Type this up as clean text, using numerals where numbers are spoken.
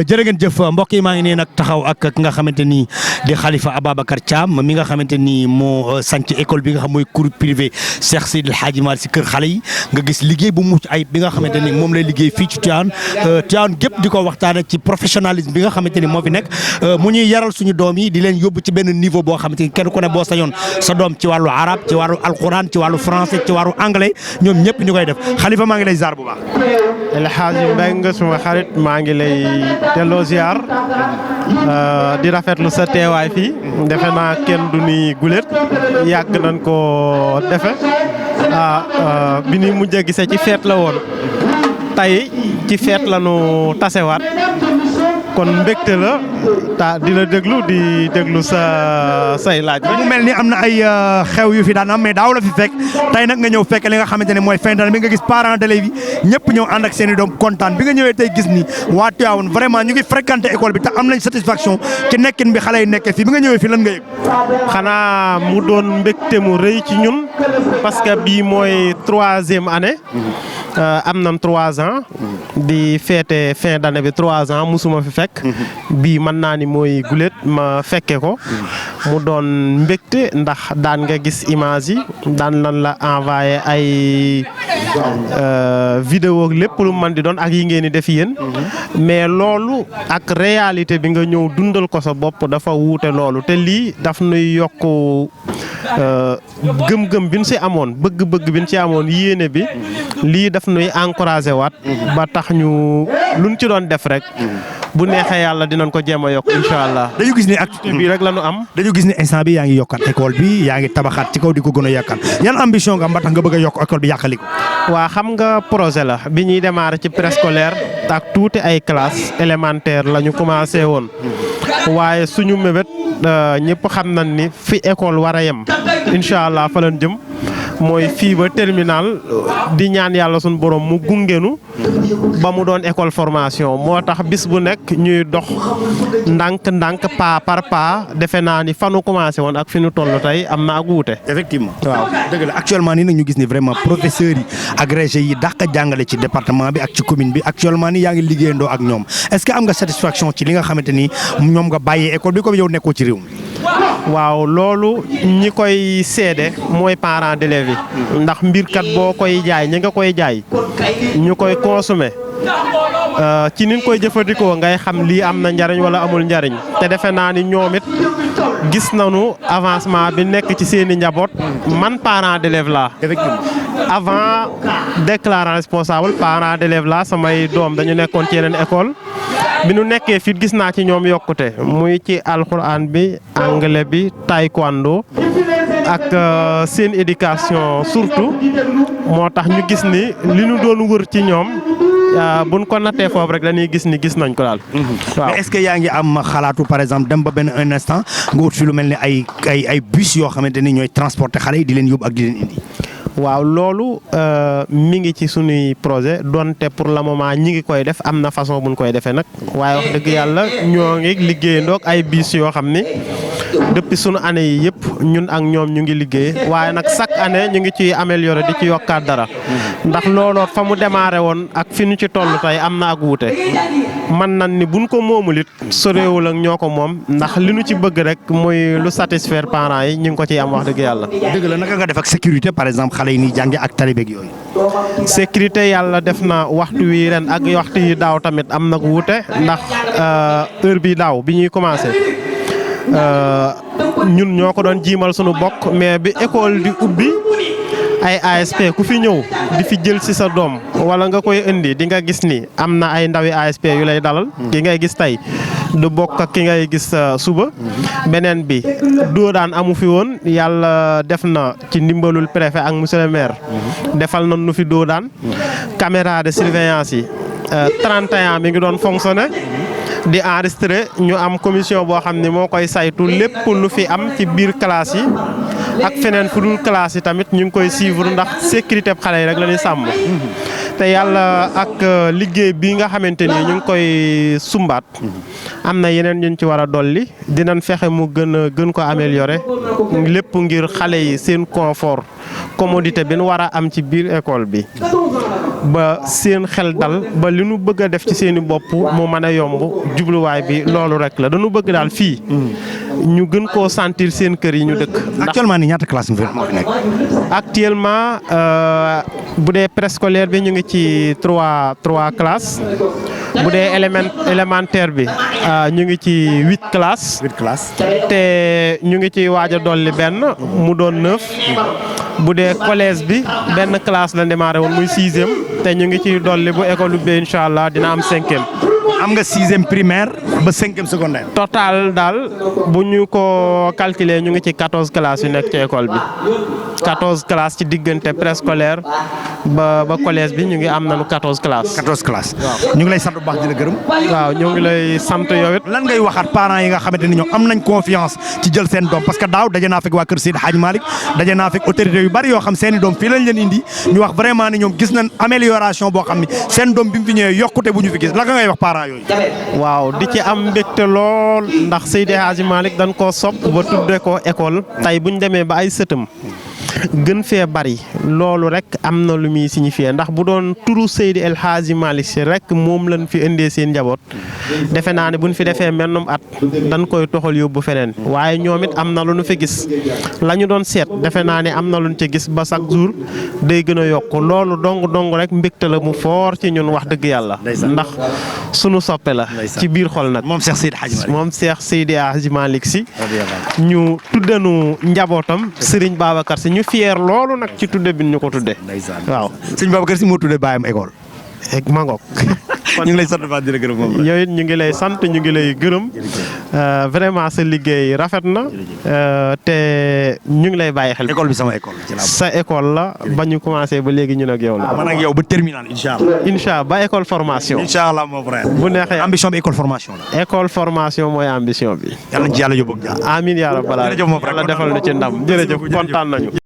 jërë ngeen jëf mbokk yi maa ngi nii nag taxaw ak ki nga xamante ni di Khalifa Ababacar Thiam mi nga xamante ni moo sanc école bi nga xam mooy cours privé Cheikh Seydil Hadji Malick si kër xale yi nga gis liggéey bu mucc ayib bi nga xamante ni moom lay liggéey fii ci Tivaouane gépp di ko waxtaane ci professionnalisme bi nga xamante ni moo fi nekk mu ñuy yaral suñu doom yi di leen yóbbu ci benn niveau boo xamante ni kenn ku ne boo sañoon sa doom ci wàllu arab ci wàllu alquran ci wàllu français ci wàllu anglais ñoom ñëpp ñu koy def Khalifa maa ngi lay ziar bu baax. El Hadji Mbengue suma xarit maa ngi lay delloo ziar di rafetlu sa teewaay fii defe naa kenn du ni gulet yàgg nañ ko defe bi ni mujj a gisee ci feet la woon tey ci feet la nu tasewaat kon mbégte la di la déglu di déglu say laaj. mu mel ni am na ay xew yu fi daan am mais daaw la fi fekk tey nag nga ñëw fekk li nga xamante ne mooy fin d'année bi nga gis parents d'élèves yi ñëpp ñëw ànd ak seen i doom kontaan bi nga ñëwee tey gis ni waa Tivaouane vraiment ñu ngi fréquenté école bi te am nañ satisfaction ci nekkin bi xale yi nekkee fii bi nga ñëwee fii lan nga yëg. xanaa mu doon mbégte mu rëy ci ñun parce que bii mooy 3e année. am nañ 3 ans di feete fin d'année bi 3 ans musuma fi fekk bii mën naa ni mooy gulet ma fekke ko mu doon mbégte ndax daan nga gis image yi daan lan la envoyé ay vidéo lépp lu mën di doon ak yi ngeen di def yéen mais loolu ak réalité bi nga ñëw dundal ko sa bopp dafa wuute loolu te lii daf nuy yokk gëm-gëm bi ñu si amoon bëgg-bëgg bi ñu si amoon yéene bi lii daf nuy encouragé waat ba tax ñu luñ ci doon def rek bu neexee yàlla dinañ ko jéem a yokk incha allah. dañu gis ni activité bi rek la ñu am. dañu gis ni instant bi yaa ngi yokkaat école bi yaa ngi tabaxaat ci kaw di ko gën a yàkkal yan ambition nga am ba tax nga bëgg a yokk école bi yàqali ko. waa xam nga projet la bi ñuy démarrer ci préscolaire ak tuuti ay classe élémentaire la ñu commencé woon waaye suñu mébét ñëpp xam nañ ni fi école war a yem incha allah fa lañ jëm. mooy fii ba terminal di ñaan yàlla suñu borom mu gungenu ba mu doon école formation moo tax bis bu nekk ñuy dox ndànk pas par pas defe naa ni fanu commencé woon ak fi nu toll tey am na ak wuute. effectivement waaw dëgg la actuellement nii nag ñu gis ni vraiment professeurs yi agrégés yi dàq jàngale ci département bi ak ci commune bi actuellement nii yaa ngi liggéeyandoo ak ñoom est-ce que am nga satisfaction ci li nga xamante ni ñoom nga bàyyee école bi comme yow nekkoo ci réew mi. waaw loolu ñi koy seede mooy parents d'élèves yi ndax mbirkat boo koy jaay ñi nga koy jaay ñu koy consommer ci ni nga koy jëfandikoo ngay xam lii am na njariñ wala amul njariñ te defe naa ni ñoom it gis nañu avancement bi nekk ci seeni njaboot man parent d'élève laa effectivement avant déclarant responsable parent d'élève laa samay doom dañu nekkoon ci yeneen école bi nu nekkee fit gis naa ci ñoom yokkute muy ci alxuraan bi anglais bi taekwondo ak seen éducation surtout moo tax ñu gis ni li ñu doon wër ci ñoom buñ ko nattee foofu rek dañuy gis ni gis nañ ko daal. waaw mais est-ce que yaa ngi am xalaatu par exemple dem ba benn un instant nga wut fi lu mel ni ay bus yoo xamante ni ñooy transporter xale yi di leen yóbbu ak di leen indi. waaw loolu mi ngi ci suñuy projet donte pour le moment ñi ngi koy def am na façon buñ koy defee nag waaye wax dëgg yàlla ñoo ngi liggéeyandoog ay bus yoo xam ni depuis sunu année yi yëpp ñun ak ñoom ñu ngi liggéey waaye nag chaque année ñu ngi ciy améliorer di ci yokkaat dara ndax looloo fa mu démarré woon ak fi ñu ci toll tey am na ak wuute man nan ni buñ ko moomul it soreewul ak ñoo ko moom ndax li ñu ci bëgg rek muy lu satisfaire parents yi ñu ngi ko ciy am wax dëgg yàlla. dëgg la naka nga def ak sécurité par exemple xale yi nii jànge ak talibeeg yooyu. sécurité yàlla def na waxtu wi ren ak waxtu yi daaw tamit am na wuute ndax heure bi daaw bi ñuy commencé. ñun ñoo ko doon jiimal sunu bokk mais bi école di ubbi ay ASP ku fi ñëw di fi jël ci sa doom wala nga koy indi di nga gis ni am na ay ndawi ASP yu lay dalal ki ngay gis tey du bokk ak ki ngay gis suba beneen bi doo daan amu fi woon yàlla def na ci ndimbalul préfet ak monsieur le maire defal na nu fi doo daan caméra de surveillance yi 31 mi ngi doon fonctionner di enregistré ñu am commission boo xam ne moo koy saytu lépp lu fi am ci biir classe yi ak feneen fu dul classe yi tamit ñu ngi koy suivre ndax sécurité xale yi rek la ñuy sàmm te yàlla ak liggéey bi nga xamante ni ñu ngi koy sumbaat am na yeneen ñu ci war a dolli dinañ fexe mu gën ko améliorer lépp ngir xale yi seen confort commodité bi nu war a am ci biir école bi ba seen xel dal ba li nu bëgg a def ci seeni bopp mu mën a yomb jubluwaay bi loolu rek la dañu bëgg daal fii ñu gën koo sentir seen kër yi ñu dëkk. actuellement nii ñaata classe moo fi nekk. actuellement bu dee préscolaire bi ñu ngi ci trois classes bu dee élémentaire bi ñu ngi ci 8 classes. 8 classes. te ñu ngi ci waaj a dolli benn mu doon 9. bu dee collège bi benn classe la démarré woon muy 6e te ñu ngi ci dolli bu école bi incha allah dina am 5e. am nga 6e primaire ba 5e secondaire. total daal bu ñu ko calculer ñu ngi ci 14 classes yu nekk ci école bi 14 classes ci diggante préscolaire ba collège bi ñu ngi am nañu 14 classes. 14 classes. ñu ngi lay sant bu baax di la gërëm. waaw ñu ngi lay sant yow it. lan ngay waxaat parents yi nga xamante ni ñoom am nañ confiance ci jël seen doom parce que daaw daje naa fekk waa Kër Seydi Hadji Malick daje naa fekk autorité yu bari yoo xam seen i doom fii lañ leen indi ñu wax vraiment ni ñoom gis nañ amélioration boo xam ni seen doom bi mu fi ñëwee yokkute bu ñu fi gis la nga ngay wax parents yooyu. waaw di ci am mbégte lool ndax Seydi Hadji Malick dañ koo sopp ba tudde ko école tey bu ñu demee ba ay sëtam gën fee bari loolu rek am na lu muy signifié ndax bu doon turu Seydi El Hadji Malick Sy rek moom lañ fi indee seen njaboot defe naa ne buñ fi defee mennum at dañ koy toxal yóbbu feneen waaye ñoom it am na lu ñu fi gis la ñu doon seet defe naa ne am na lu ñu ci gis ba chaque jour day gën a yokk loolu dong rek mbégte la mu foor ci ñun wax dëgg yàlla. ndax sunu soppe la. ci biir xol nag. moom Cheikh Seydi Hadji Malick. moom Cheikh Seydi Hadji Malick Sy. ñu tuddanu njabootam Serigne Babacar Sy ñu fier loolu nag ci tudde bi ñu ko tudde waaw sëñ Babacar Sy moo tudde baayam école. Mangok. ñu ngi lay sant ba di la gërëm moom. yow it ñu ngi lay sant ñu ngi lay gërëm vraiment sa liggéey rafet na te ñu ngi lay bàyyi xel. école bi sama école. sa école la ba ñu commencé ba léegi ñun ak yow la. man ak yow ba terminal incha allah. incha allah ba école formation. incha allah mon frère. bu neexee ambition bi école formation la. école formation mooy ambition bi. yàlla na ci yàlla yóbbu ak jàmm. amiin yaa rabbal aalamiin. jërëjëf mon frère yàlla defal na ci ndam jërëjëf kontaan nañu.